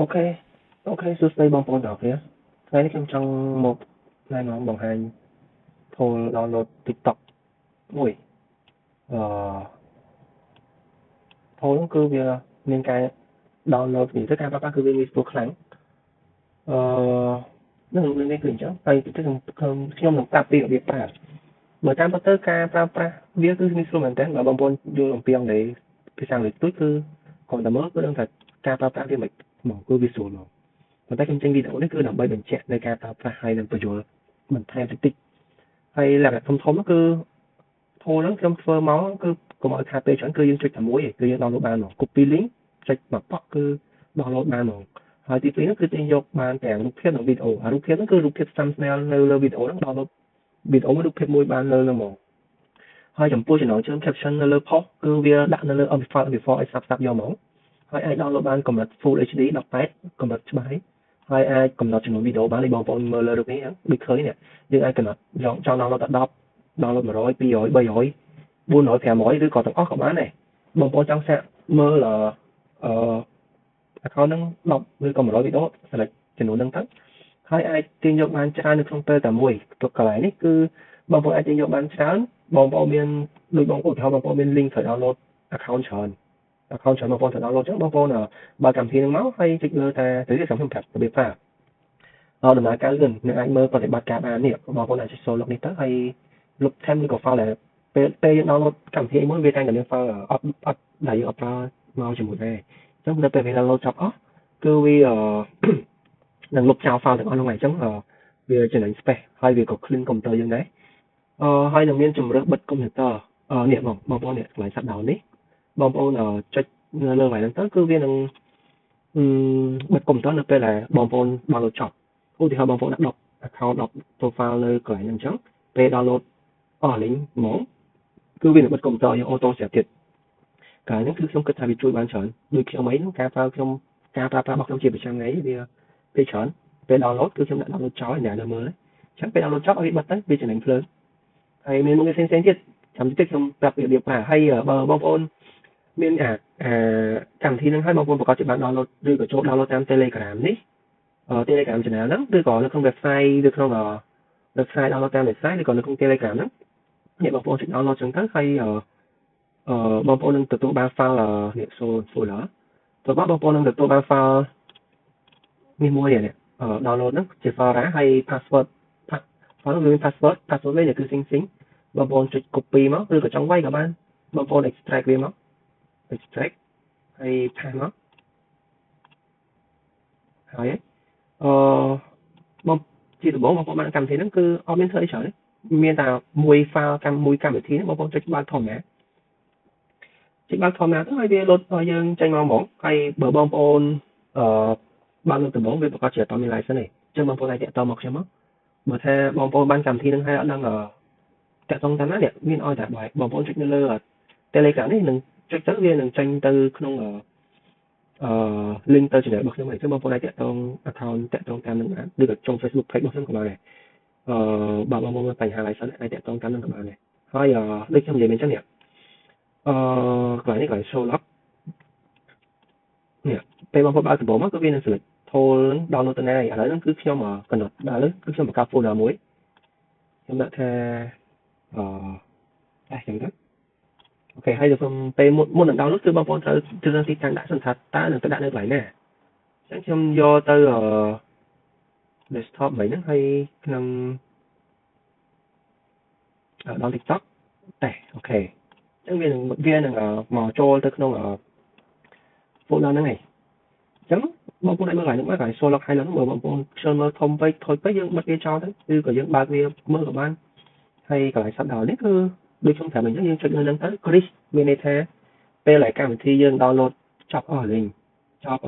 OK សួស្តីបងប្អូនទាំងអស់គ្នាថ្ងៃនេះខ្ញុំចង់មកណែនាំបង្ហាញ tool download TikTok មួយអឺ tool ហ្នឹងគឺវាមានការ download ពីទៅការប្រើប្រាស់គឺវាងាយស្រួលខ្លាំងអឺនឹងនេះគឺអញ្ចឹងហើយខ្ញុំនឹងប្រាប់ពីរបៀបប្រើបើតាមពិតទៅការប្រើប្រាស់វាគឺងាយស្រួលមែនទែនបើបងប្អូនយល់អំពីអង់គ្លេសភាសាអង់គ្លេសទូចគឺគ្រាន់តែមើលគឺដឹងថាការប្រើប្រាស់វាមិនហ្មងគឺវាស្រួលហ្មងប៉ុន្តែខ្ញុំចេញវីដេអូនេះគឺដើម្បីបញ្ជាក់នៅការប្រើប្រាស់ហើយនឹងបញ្យល់បន្ថែមតិចតិចហើយលក្ខណៈធំធំគឺ tool ហ្នឹងខ្ញុំធ្វើមកគឺកុំឲ្យខាតពេលច្រើនគឺយើងចុចតែមួយឯងគឺយើង download បានហ្មង copy link ចុចមកប៉ក់គឺ download បានហ្មងហើយទីពីរហ្នឹងគឺទាញយកបានទាំងរូបភាពនិងវីដេអូអារូបភាពហ្នឹងគឺរូបភាព thumbnail នៅលើវីដេអូហ្នឹង download វីដេអូមួយរូបភាពមួយបានលើហ្នឹងហ្មងហើយចំពោះចំណងជើង caption នៅលើ post គឺវាដាក់នៅលើ MP4 MP4 ឲ្យស្រាប់ស្រាប់យកហ្មងហើយអាច download បានកម្រិត Full HD 18កម្រិតច្បាស់ហើយអាចកំណត់ចំនួនវីដេអូបានដូចបងប្អូនមើលលើរូបនេះដូចឃើញនេះយើងអាចកំណត់ចង់ download តែ10 download 100 200 300 400 500ឬក៏ទាំងអស់ក៏បានដែរបងប្អូនចង់សាកមើលអឺ account ហ្នឹង10ឬក៏100វីដេអូ select ចំនួនហ្នឹងទៅហើយអាចទាញយកបានច្រើននៅក្នុងពេលតែមួយទុកកន្លែងនេះគឺបងប្អូនអាចទាញយកបានច្រើនបងប្អូនមានដូចបងប្អូនឧទាហរណ៍បងប្អូនមាន link ត្រូវ download account ច្រើន account ច្រើនបងប្អូនត្រូវ download ចឹងបងប្អូនបើកកម្មវិធីហ្នឹងមកហើយចុចលើតែទៅនេះខ្ញុំប្រាប់របៀបប្រើដល់ដំណើរការលឿននឹងអាចមើលប្រតិបត្តិការបាននេះបងប្អូនអាចចុច show log នេះទៅហើយលុប temp ឬក៏ file ដែលពេលពេលយើង download កម្មវិធីមួយវាតែងតែមាន file អត់អត់ដែលយើងអត់ប្រើមកជាមួយដែរអញ្ចឹងនៅពេលវា download ចប់អស់គឺវានឹងលុបចោល file ទាំងអស់ហ្នឹងហើយអញ្ចឹងវាចំណេញ space ហើយវាក៏ clean computer យើងដែរអឺហើយនឹងមានជំរើសបិទ computer នេះបងបងប្អូននេះកន្លែង shutdown នេះបងប្អូនចុចនៅលើកន្លែងហ្នឹងទៅគឺវានឹង បិទកុំព្យូទ័រនៅពេលដែលបងប្អូន download ចប់ឧទាហរណ៍បងប្អូនដាក់10 account 10 profile នៅកន្លែងហ្នឹងអញ្ចឹងពេល download អស់លេងហ្មងគឺវានឹងបិទកុំព្យូទ័រយើង auto ស្រាប់ទៀតកន្លែងហ្នឹងគឺខ្ញុំគិតថាវាជួយបានច្រើនដូចខ្ញុំអីហ្នឹងការប្រើខ្ញុំការប្រើប្រាស់របស់ខ្ញុំជាប្រចាំថ្ងៃវាពេលច្រើនពេល download គឺខ្ញុំដាក់ download ចោលអ្នកនៅមើលអញ្ចឹងពេល download ចប់ឲ្យវាបិទទៅវាចំណេញភ្លើងហើយមានមុខងារផ្សេងៗទៀតចាំតិចខ្ញុំប្រាប់ពីរបៀបប្រើហើយបើបងប្អូនមានអាអាកម្មវិធីហ្នឹងហើយបងប្អូនប្រកាសជាបាន download ឬក៏ចូល download តាម Telegram នេះ Telegram channel ហ្នឹងឬក៏នៅក្នុង website ឬក្នុង website download តាម website ឬក៏នៅក្នុង Telegram ហ្នឹងនេះបងប្អូនចុច download ចឹងទៅហើយអឺបងប្អូននឹងទទួលបាន file នេះ folder តើបងប្អូននឹងទទួលបាន file នេះមួយនេះ download ហ្នឹងជា file RAR ហើយ password file វាមាន password password វិញគឺ sing sing បងប្អូនចុច copy មកឬក៏ចង់វាយក៏បានបងប្អូន extract វាមក extract ហើយ paste មកហើយអឺបងជាដំបូងបងប្អូនបានកម្មវិធីហ្នឹងគឺអត់មានធ្វើអីច្រើនមានតែមួយ file កម្មមួយកម្មវិធីហ្នឹងបងប្អូនចុចបើកធម្មតាចុចបើកធម្មតាទៅហើយវាលោតឲ្យយើងចេញមកហ្មងហើយបើបងប្អូនអឺបើកលើកដំបូងវាប្រកាសជាអត់មាន license ទេអញ្ចឹងបងប្អូនអាចតាក់ទងមកខ្ញុំមកបើថាបងប្អូនបានកម្មវិធីហ្នឹងហើយអត់ដឹងតាក់ទងតាមណានេះមានឲ្យតែបងប្អូនចុចនៅលើ Telegram នេះនឹងចុចទៅវានឹងចេញទៅក្នុងអឺ link ទៅ channel របស់ខ្ញុំហើយអញ្ចឹងបងប្អូនអាចតាក់ទង account តាក់ទងតាមនឹងបានឬក៏ចូល Facebook page របស់ខ្ញុំក៏បានដែរអឺបើបងប្អូនមានបញ្ហា license អាចតាក់ទងតាមនឹងក៏បានដែរហើយដូចខ្ញុំនិយាយមិញអញ្ចឹងនេះអឺកន្លែងនេះកន្លែង show log នេះពេលបងប្អូនបើកដំបូងមកគឺវានឹង select tool ហ្នឹង download ទៅណាឥឡូវហ្នឹងគឺខ្ញុំកំណត់ដល់ឥឡូវគឺខ្ញុំបង្កើត folder មួយខ្ញុំដាក់ថាអឺអេចឹងទៅ OK ហើយទៅពេលមុនមុននឹង download គឺបងប្អូនត្រូវជ្រើសរើសទីតាំងដាក់សិនថាតើនឹងទៅដាក់នៅកន្លែងណាអញ្ចឹងខ្ញុំយកទៅអឺ desktop មិញហ្នឹងហើយក្នុងដល់ TikTok តែ OK អញ្ចឹងវានឹងមកចូលទៅក្នុង folder ហ្នឹងឯងអញ្ចឹងបងប្អូនអាចមើលកន្លែងហ្នឹងមកកន្លែង show log highlight ហ្នឹងបើបងប្អូនខ្ជិលមើលធំពេកថយពេកយើងបិទវាចោលទៅឬក៏យើងបើកវាមើលក៏បានហើយកន្លែង shutdown នេះគឺដូចខ្ញុំប្រាប់អញ្ចឹងយើងចុចលើហ្នឹងទៅ គ្រីស មានន័យថាពេលដែលកម្មវិធីយើង download ចប់អស់លេងចប់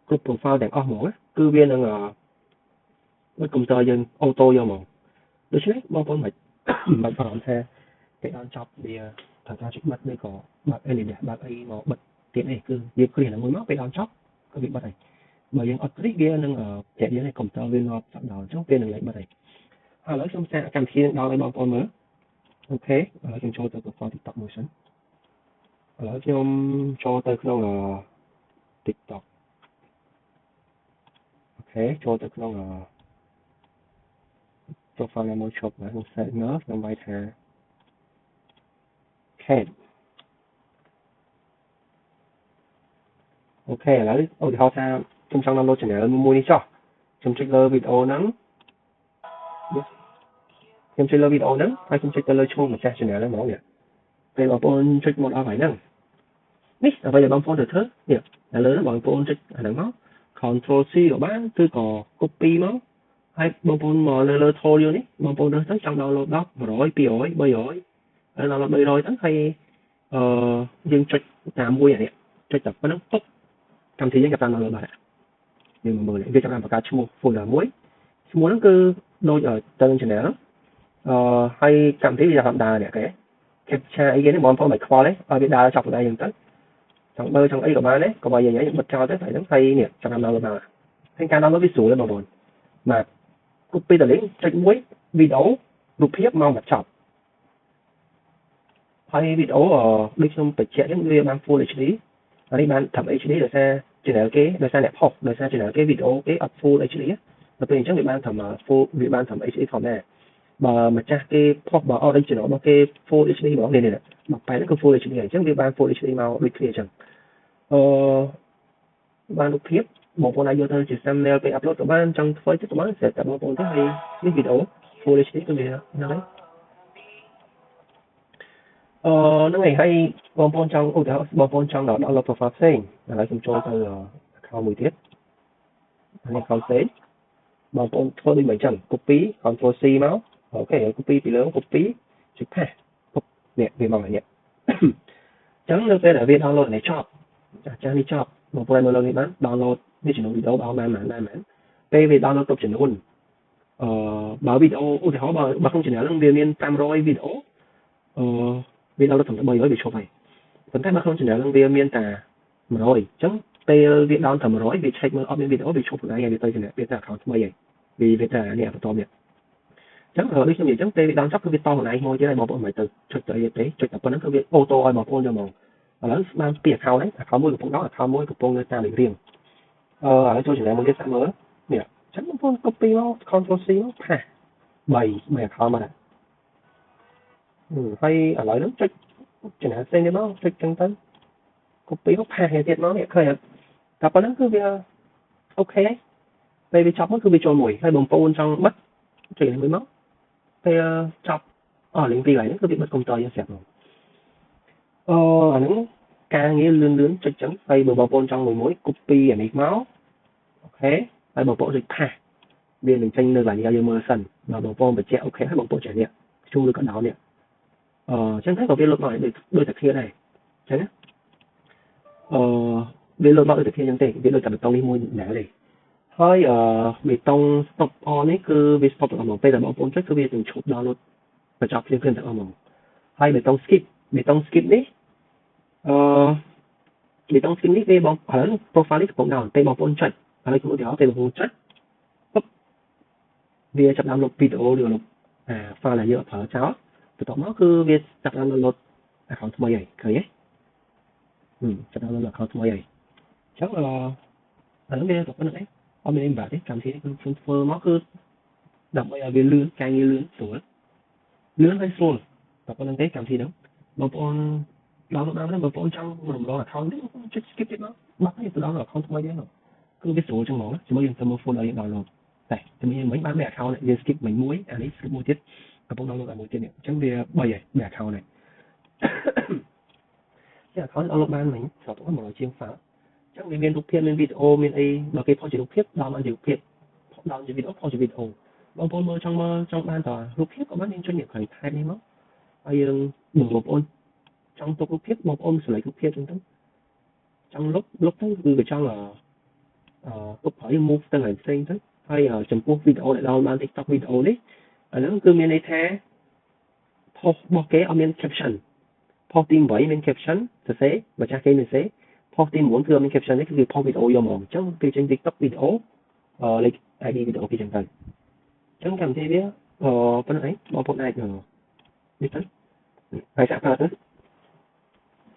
គ្រប់ profile ទាំងអស់ហ្មងគឺវានឹងបិទកុំព្យូទ័រយើង auto យកហ្មងដូច្នេះបងប្អូនមិនបាច់បារម្ភថាពេលដល់ចប់វាត្រូវការចុចបិទឬក៏បើក AnyDesk បើកអីមកបិទទៀតនេះគឺយើងគ្រីសហ្នឹងមួយមកពេលដល់ចប់គឺវាបិទហើយបើយើងអត់គ្រីសវានឹងប្រាប់យើងឲ្យកុំព្យូទ័រវា not shutdown អញ្ចឹងវានឹងលែងបិទហើយឥឡូវខ្ញុំសាកកម្មវិធីនឹងដល់ឲ្យបងប្អូនមើល OK ឥឡូវខ្ញុំចូលទៅ profile TikTok មួយសិនឥឡូវខ្ញុំចូលទៅក្នុង TikTok ខេចូលទៅក្នុង profile ណាមួយឈប់ណាខ្ញុំ set មើលខ្ញុំវាយថា cat អូខេឥឡូវឧទាហរណ៍ថាខ្ញុំចង់ download channel មួយនេះចុះខ្ញុំចុចលើវីដេអូហ្នឹងខ្ញុំចុចលើវីដេអូហ្នឹងហើយខ្ញុំចុចទៅលើឈ្មោះម្ចាស់ channel ហ្នឹងហ្មងនេះពេលបងប្អូនចុចមកដល់កន្លែងហ្នឹងនេះអ្វីដែលបងប្អូនត្រូវធ្វើនេះឥឡូវបងប្អូនចុចអាហ្នឹងមក Control C ក៏បានឬក៏ copy មកហើយបងប្អូនមកលើលើ tool យកនេះបងប្អូនរើសទៅចង់ download 10 100 200 300ហើយ download 300ទៅហើយអឺយើងចុចតាមមួយអានេះចុចតែប៉ុណ្្នឹងពុកកម្មវិធីយើងចាប់តាម download បាទយើងមកមើលវាចាប់តាមបង្កើតឈ្មោះ folder មួយឈ្មោះហ្នឹងគឺដូចទៅនឹង channel អឺហើយកម្មវិធីវាចាប់ដើរនេះគេ capture អីគេនេះបងប្អូនមិនខ្វល់ទេឲ្យវាដើរចប់ខ្លួនឯងហ្នឹងទៅចង់បើចង់អីក៏បានដែរកុំឲ្យយើងបិទចោលទៅហើយហ្នឹងហើយនេះចាប់តាម download មកហើយការ download វាស្រួលទេបងប្អូនបាទ copy ទៅ link ចុចមួយវីដេអូរូបភាពមកមកចប់ហើយវីដេអូដូចខ្ញុំបញ្ជាក់ហ្នឹងវាបាន Full HD អានេះបានត្រឹម HD ដោយសារ channel គេដោយសារអ្នកផុសដោយសារ channel គេវីដេអូគេអត់ Full HD ដល់ពេលអញ្ចឹងវាបានត្រឹម full វាបានត្រឹម HD ធម្មតាបើម្ចាស់គេផុសបើ original របស់គេ Full HD ហ្មងនេះនេះ18ហ្នឹងគឺ Full HD អញ្ចឹងវាបាន Full HD មកដូចគ្នាអញ្ចឹងអឺបានរូបភាពបងប្អូនអាចយកទៅជា thumbnail ពេល upload ក៏បានចង់ធ្វើទៅក៏បានស្រាប់តែបងប្អូនទៅហើយនេះវីដេអូ Full HD គឺវាហ្នឹងហើយអឺហ្នឹងហើយហើយបងប្អូនចង់ឧទាហរណ៍បងប្អូនចង់ download profile ផ្សេងឥឡូវខ្ញុំចូលទៅ account មួយទៀតនេះ account ផ្សេងបងប្អូនធ្វើដូចមិនអញ្ចឹង copy Control C មកអូខេ copy ពីលើ copy ចុច paste នេះវាមកនេះអញ្ចឹងនៅពេលដែលវា download នេះចប់ចាស់ចាស់នេះចប់បងប្អូនមើលលើនេះបាន download នេះចំនួនវីដេអូបានបានបានបានពេលវា download គ្រប់ចំនួនអឺបើវីដេអូឧទាហរណ៍បើបើក្នុង channel ហ្នឹងវាមាន500វីដេអូអឺវា download ត្រឹមតែ300វាឈប់ហើយប៉ុន្តែបើក្នុង channel ហ្នឹងវាមានតែ100អញ្ចឹងពេលវា down ត្រឹម100វា check មើលអត់មានវីដេអូវាឈប់ខ្លួនឯងហើយវាទៅ channel វាទៅ account ថ្មីហើយវាវាទៅអានេះបន្តនេះអញ្ចឹងដូចខ្ញុំនិយាយអញ្ចឹងពេលវា down ចប់គឺវាតខ្លួនឯងមកទៀតហើយបងប្អូនមិនទៅចុចទៅអីទេចុចតែប៉ុណ្្នឹងគឺវា auto ឲ្យបងប្អូនយកហ្មងឥឡូវបានពីរ account ហ្នឹង account មួយកំពុង down account មួយកំពុងនៅតាមលេខរៀងអឺឥឡូវចូល channel មួយទៀតសាកមើលនេះអញ្ចឹងបងប្អូន copy មក Control C មក paste 3 3 account មកដែរហើយឥឡូវហ្នឹងចុច channel ផ្សេងទៀតមកចុចចឹងទៅ copy មក paste គ្នាទៀតមកនេះឃើញអត់តែប៉ុណ្្នឹងគឺវាអូខេហើយពេលវាចប់មកគឺវាចូលមួយហើយបងប្អូនចង់បិទចុចនេះមួយមកពេលចប់អស់លេងពីរកន្លែងហ្នឹងគឺវាបិទកុំព្យូទ័រយើងស្រាប់មកអឺអាហ្នឹងការងារលឿនលឿនចុចចឹងហើយបើបងប្អូនចង់មួយមួយ copy អានេះមកអូខេហើយបងប្អូនចុច paste វានឹងចេញនៅកន្លែងនេះឲ្យយើងមើលសិនបើបងប្អូនបញ្ជាក់អូខេហើយបងប្អូនចេះនេះជួឬក៏ down នេះអឺចឹងទៅក៏វាលុបមកដូចដូចតែគ្នាដែរចឹងណាអឺវាលុបមកដូចតែគ្នាចឹងទេវាដូចតែប៊ូតុងនេះមួយដែរទេហើយអឺប៊ូតុង stop all នេះគឺវា stop ទាំងអស់ហ្មងពេលដែលបងប្អូនចុចគឺវានឹងឈប់ download បញ្ចប់ភ្លាមៗទាំងអស់ហ្មងហើយប៊ូតុង skip ប៊ូតុង skip នេះអឺប៊ូតុង skip នេះពេលបងឥឡូវ profile នេះកំពុង down ពេលបងប្អូនចុចឥឡូវខ្ញុំឧទាហរណ៍ពេលបងប្អូនចុចពុបវាចាប់ដើមលុបវីដេអូឬលុបអា file ដែលយើងអត់ប្រើចោលបន្ទាប់មកគឺវាចាប់ដើម download account ថ្មីហើយឃើញទេចាប់ដើម download account ថ្មីហើយអញ្ចឹងអឺអានោះវាក៏ប៉ុណ្្នឹងឯងអត់មានអីពិបាកទេកម្មវិធីនេះគឺខ្ញុំធ្វើមកគឺដើម្បីឲ្យវាលឿនការងារលឿនស្រួលលឿនហើយស្រួលតែប៉ុណ្្នឹងទេកម្មវិធីហ្នឹងបងប្អូន download បានបងប្អូនចង់រំលង account នេះបងប្អូនចុច skip ទៀតមកបាត់ហើយទៅ download account ថ្មីទៀតគឺវាស្រួលចឹងហ្មងជាមួយយើងទៅមើល folder យើង download តែតែមិញបានមួយ account យើង skip មិញមួយអានេះ skip មួយទៀតកំពុង download អាមួយទៀតនេះអញ្ចឹងវា3ហើយ3 account ហើយជា account download បានមិញស្របទៅ100ជាង file អញ្ចឹងវាមានរូបភាពមានវីដេអូមានអីបើគេផុសជារូបភាពដល់បានជារូបភាពដល់ជាវីដេអូផុសជាវីដេអូបងប្អូនមើលចង់មើលចង់បានតរូបភាពក៏បានយើងចុចនេះក្រោយថែបនេះមកហើយយើងបងប្អូនចង់ទុករូបភាពបងប្អូន select រូបភាពចឹងទៅចង់លុបលុបទៅគឺវាចង់អឺទុកហើយ move ទៅកន្លែងផ្សេងទៅហើយចំពោះវីដេអូដែល download បាន TikTok វីដេអូនេះអាហ្នឹងគឺមានន័យថាផុសរបស់គេអត់មាន caption ផុសទី8មាន caption សរសេរម្ចាស់គេមានសរសេរផុសទី9គឺអត់មាន caption ទេគឺគេផុសវីដេអូយកហ្មងអញ្ចឹងគេចេញ TikTok វីដេអូលេខ ID វីដេអូគេចឹងទៅអញ្ចឹងកម្មវិធីវាអឺប៉ុណ្្នឹងឯងបងប្អូនអាចនេះទៅហើយសាកប្រើទៅ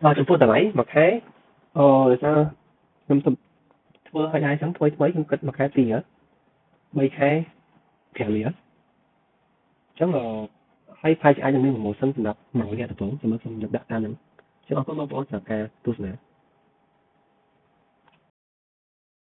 អចំពោះតម្លៃមួយខែអឺដោយសារខ្ញុំទៅធ្វើឲ្យដែរអញ្ចឹងថ្មីថ្មីខ្ញុំគិតមួយខែ2 3ខែ5រៀលអញ្ចឹងហើយផាយអាចនឹងមាន promotion សម្រាប់100អ្នកដំបូងចាំមើលខ្ញុំយកដាក់តាមហ្នឹងអញ្ចឹងអរគុណបងប្អូនសម្រាប់ការទស្សនា។